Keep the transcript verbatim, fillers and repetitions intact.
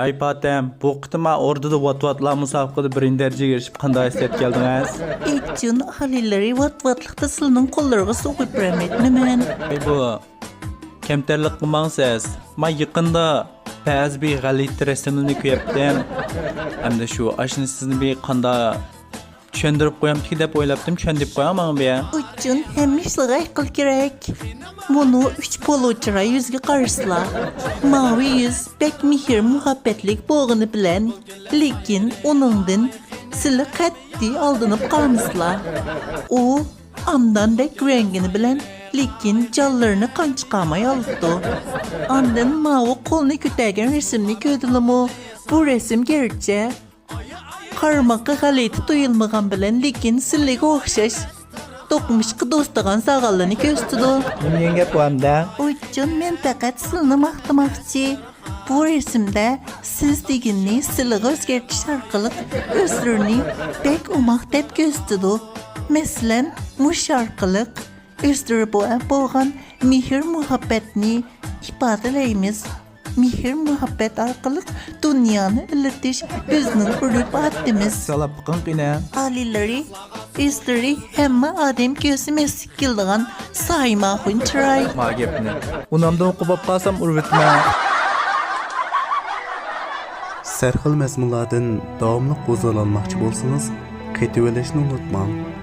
ئەي پاتەم، بۇ قېتىم ئا ئوردىدا ۋات-ۋاتلار مۇسابىقىدە بىرىنچى دەرىجىگە ئېرىشىپ قانداق ھېس ئەتكەلدىڭىز؟ ئېيتچۇن ئالىيلىرى ۋات-ۋاتلىقتا سىلىنىڭ قوللىرىغا سوغۇپ بېرەلمەيتتىمەن. ئەي بۇ، كەمتەرلىك قىلماڭ سىز. ما يېقىندا بەزى بىر غەلىتە رەسىملىرىنى كۆرۈپتىم. ئەمدى شۇ ئاشۇنى سىزنى بىر قانداق چۈشەندۈرۈپ قويامتىكى دەپ ئويلاپتىم، چۈشەندۈرۈپ قويۇڭ ماڭا بىر. ئۇچۇن ھەممە ئىشلارغا ئەقىل كېرەك. مۇنۇ ئۈچ پولۇ چىراي يۈزگە قارىسىلا، ماۋۇ يۈز بەك مېھىر مۇھەببەتلىك بولغىنى بىلەن، لېكىن ئۇنىڭدىن سىلى قەتئىي ئالدىنىپ قالمىسىلا. ئۇ ئاندان بەك كۆرۈنگىنى بىلەن، لېكىن جانلىرىنى قان چىقارماي ئالىدۇ. ئاندىن ماۋۇ قولنى كۆتەرگەن رەسىمنى كۆردىلىمۇ؟ بۇ رەسىم گەرچە قارىماققا غەلىتە تۇيۇلمىغان بىلەن، لېكىن سىلىگە ئوخشاش دوقمۇشقا دوستىغان ساغانلىرىنى كۆرسىتىدۇ. نېمە دېگەن گەپ بۇ ئەمدى؟ ئۇچۇن مەن پەقەت سىلىنى ماختىماقچى. بۇ رەسىمدە سىز دېگىنىنى سىلىغا ئۆزگەرتىش ئارقىلىق ئۆزلىرىنى بەك ئوماق دەپ كۆرسىتىدۇ. مەسىلەن، مۇشۇ ئارقىلىق ئۆزلىرى بو-، بولغان مېھىر-مۇھەببەتنى ئىپادىلەيمىز. مېھىر-مۇھەببەت ئارقىلىق دۇنيانى ئىللىتىش بىزنىڭ ئۈرپ-ئادىتىمىز. سالاپ بېقىڭ قېنى. ئالىيلىرى، ئۆزلىرى ھەممە ئادەم كۆزى مەستىگە كېلىدىغان سايماخۇن چىراي. ما گەپنى. ئۇنامدىن قوپاپ قالسام ئۇرۇۋېتىمەن. سەرخىل مەزمۇنلاردىن داۋاملىق ھۇزۇرلانماقچى بولسىڭىز، قېتىۋېلىشنى ئۇنتۇماڭ.